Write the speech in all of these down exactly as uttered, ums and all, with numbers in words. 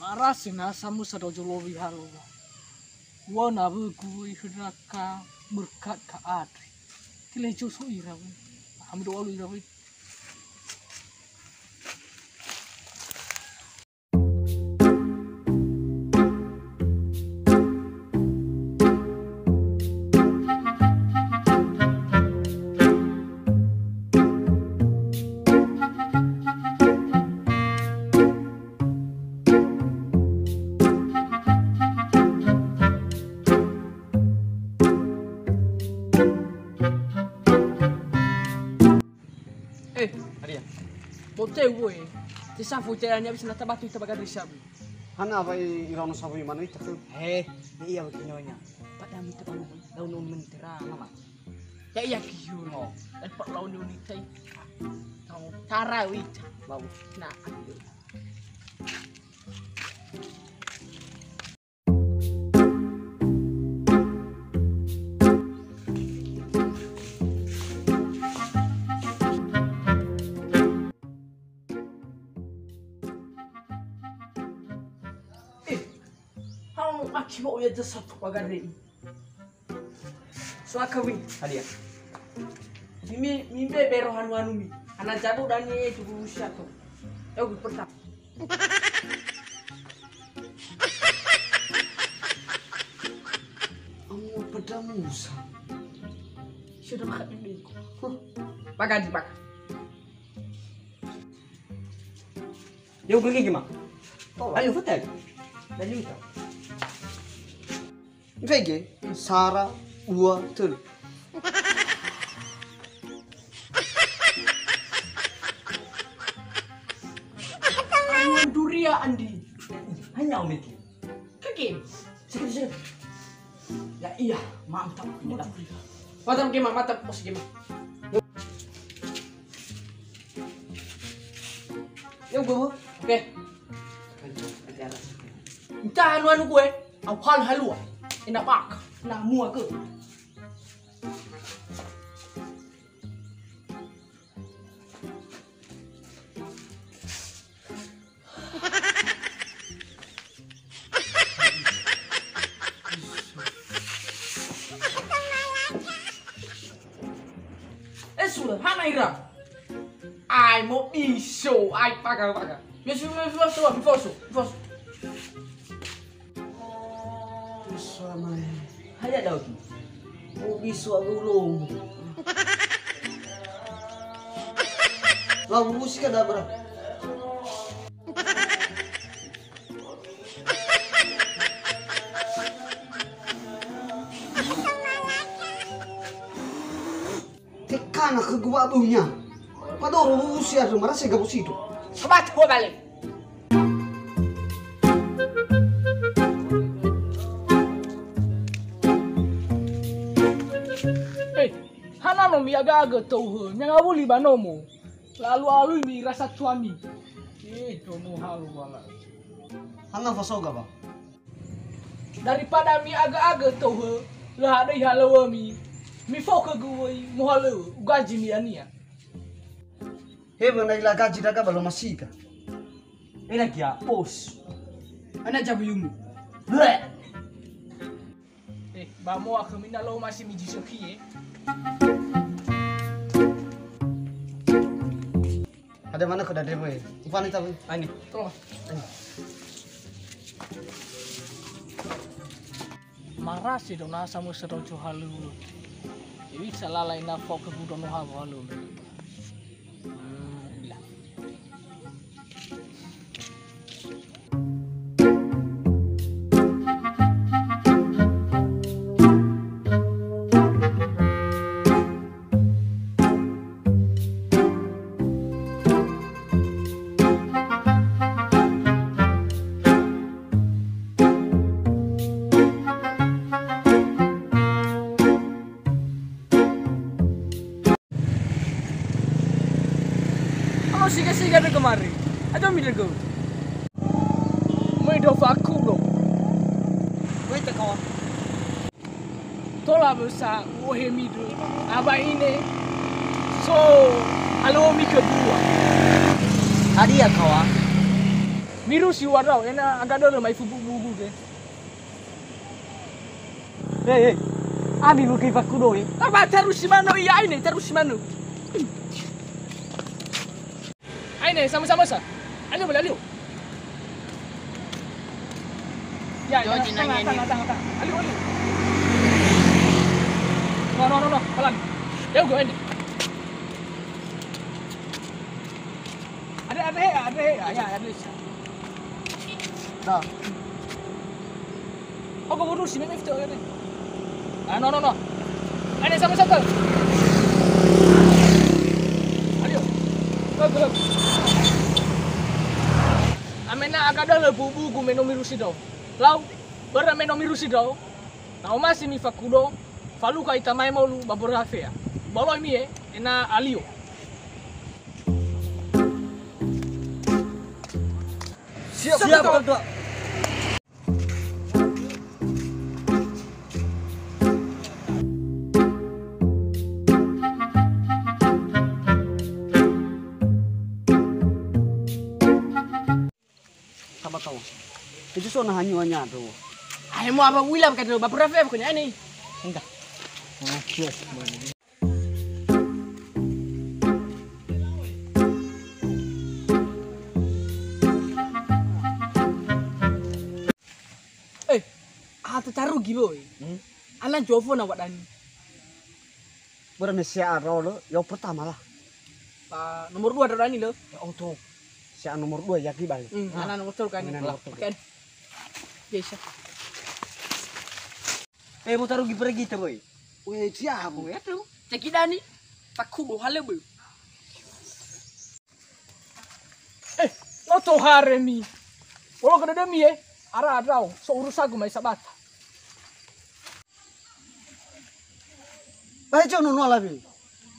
Ma'arase na samösa dao zolowi halo wa. Ua na wögu wöi hönaka berkat ka andre. Kile joso ira wöi. Hamido alu ira wöi. Eh, Aria. Boteu woe. Te safu te ani abis na tabatu ita bagadri sabu. Hana wa i iraono sabu i mana ita tu? Eh, ya iya wakinonya. Pada mita panu daun mentera mama. Ya iya kiyo no. Dan pak laun unita. Kau tara wita. Mau. Nah, ayo. Eh, hao aki wa'u ya jasa tu pagare. Soaka wi. Hadia? Mimi, mimbe bero hanu-hanumi. Hana jadu dani e tu bubu siato. Yau gu pertama. Amu apa damusa? Sudah makan dulu. Huh. Bagandi, bagandi. Yau gigi ma. Oh, ayo, hotel. Ayo, hotel. Mfege, sara, ua, tölu. Awan duria andi. Hanya omeke. Keke. Sikit, sikit. Ya iya, mantap. Mantap, Gema, mantap. Oh, si Gema. Yau, Gema. Oke. Entah anu-anu gue. Au hal halua. Ena bak. Na mua ke. Eh, sudah, hana ira. Ai, mo biso, ai, paga, paga. Biso, biso, biso, biso, biso. Biso, mai. Haya dau tu. Mo biso aku ulung. Lalu musik ada berapa? Tekana khögu wa'aböunia. Padoro wuwusi andrö marase gabosido. Sobat, hua bale. Hei, hana no mi'aga'agö touhö, mi'angawuli ba nomo. Lalu-alui mi rasa tuami. Eh, dono halo wala. Hana fasoga, Bang? Daripada mi'aga'agö touhö, lö hadöi halöŵömi, mifao khögu wöi mohalöŵö, ugaji mi'ania. He wöna ila gaji daga ba lö masiga. Ena gia, bos. Ana jabuyumu. Bleh. Eh, ba moa khömi na lö masi mi jisoki, eh. Ada mana kau dah demo, eh? Ufani tahu? Ani. Tolong. Ani. Marase dao nasa mösa dao zohalöŵö. Dewi salala ina fao ke budo noha halöŵö. Hmm, ila. Alo siga-siga dögö mari. Ajo mi dögö. Möi do fa'akudo. Möi te kawan. Tola mösa u'ohe midö. Aba ine. So, alo mi kedua. Hadia kawan? Mirusi ua ndrao, ena aga dölö mai fubu bugu ge. He, he. Ami mungkin fakudo, he. Apa tarusi mano ia ini, tarusi mano. Aine, sama-sama sa. Alio, boleh alio. Ya, ya, Joji tangan, nanya tangan, ni. Tangan, tangan. Alio, alio. No, no, no, no. Pelan. Dia go ini. Ada, ada, he, ada, he. Ya, ya, ada. Dah. Oh, gubernur sini nih, tuh, ini. Ah, no, no, no. Ini sama satu. Ayo. Go, go. Amena aga dölö bubu-bugu me no mirusi ndrao. Lau, börö me no mirusi ndrao. Na omasi mifakudo, falukha ita mae molu ba mbörö hafea. Boloi mie, ena alio. Siap, siap, Ketua. Sabato. Itu so na hanyu hanya tu. Ai mo apa wila ka ba pura fe ko ni. Enggak. Oke. Eh, ah, tatarugi boy. Hmm? Ana jofo na wadani. Börö me sia'a ndrao lö, yang pertama lah. Ah, nomor dua ndrao dani lö. Ya, oh, tuh. Sia'a nomor dua ya, Ki, balik. Hmm, ah, ana nomor telu kan. Ana nomor telu. Pakai. Biasa. Eh, mau tarugi pergi, boy. Weh, siapa? Oh, ya, tuh. Cekidani. Fakudo halö, boy. Eh, no toharemi. Bolo ke dödömi, eh. Ara ndrao, so urusagu mai sabata. Ba hejo nono alawe.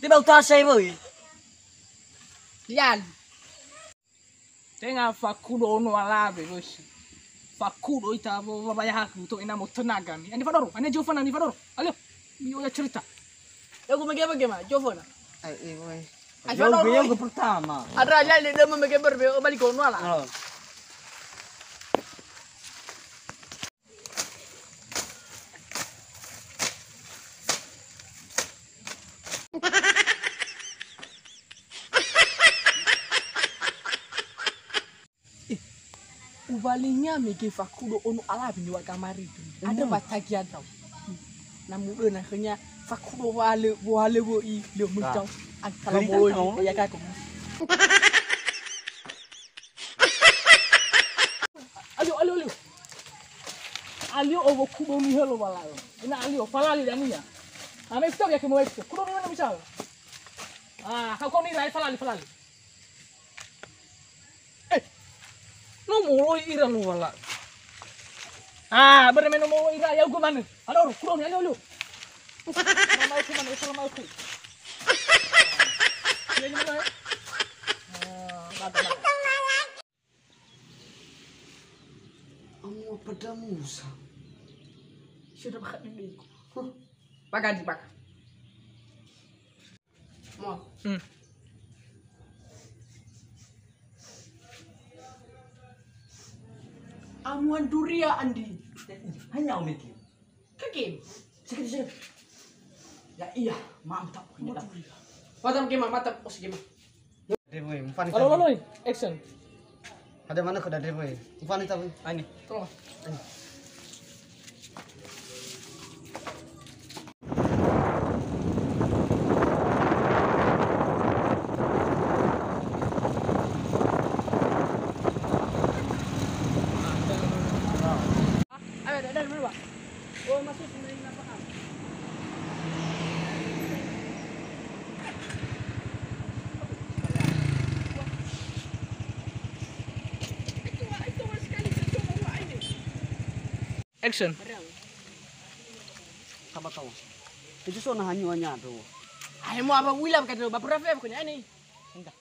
Te ba utasa e woi. Lian. Tenga fakudo ono alawe, woi. Fakudo ita wa-, wa-, wayahaku to ena mo tenagami. Ane fadoro, ane jofana mi fadoro. Alio, mi oya cerita. Yogo mege-mege ma, jofana. Ai, eh, woi. Ai, yogo, fadoro, yogo pertama. Ada aja le demo mege berbe, balik ono ala. Oh. Eh, ubalinga mege fakudo ono alawe niŵa'ö gamari tu. Ada, hmm, batagi adrau. Na mudö na khönia fakudo wohalö, wohalö wö'i lö, ah, möi tau. An-, kalau böi, ya, kako. Alio, alio, alio. Alio owo kudo mihölo walao. Ina alio, falali dania. Ame fito ya kemo fito. Kudo mihölo misal. Ah, kau kau ni rai falali, falali. Eh. No moloi ira no wala. Ah, bere me no moloi ira ya ugo mane. Alor, kudo ni alio, alio. Salam alaikum, salam alaikum. Ya, ya, ya. Ah, mantap, mantap. Amo pada Musa. Sudah bakal dulu. Huh. Bakal dibakar. Mo. Hmm. Amo anduria andi. Hanya omiki. Keke. Sakit, sakit. Ya iya, mantap. Mantap. Mantap, Kema, mantap. Oh, si Kema. Dre boy, mufani. Halo, tahu. Halo, action. Ada mana kau dah, Dre boy? Mufani tahu. Ah, ini. Tolong. Ini. Ayo, dah, dah, dulu, Pak. Oh, masuk sini, kenapa, Kak? Action. Sabar, Kak. Itu so na hanyu hanya tu. Ayo, mau apa wila, Kak, ba pura fe, pokoknya ini. Enggak.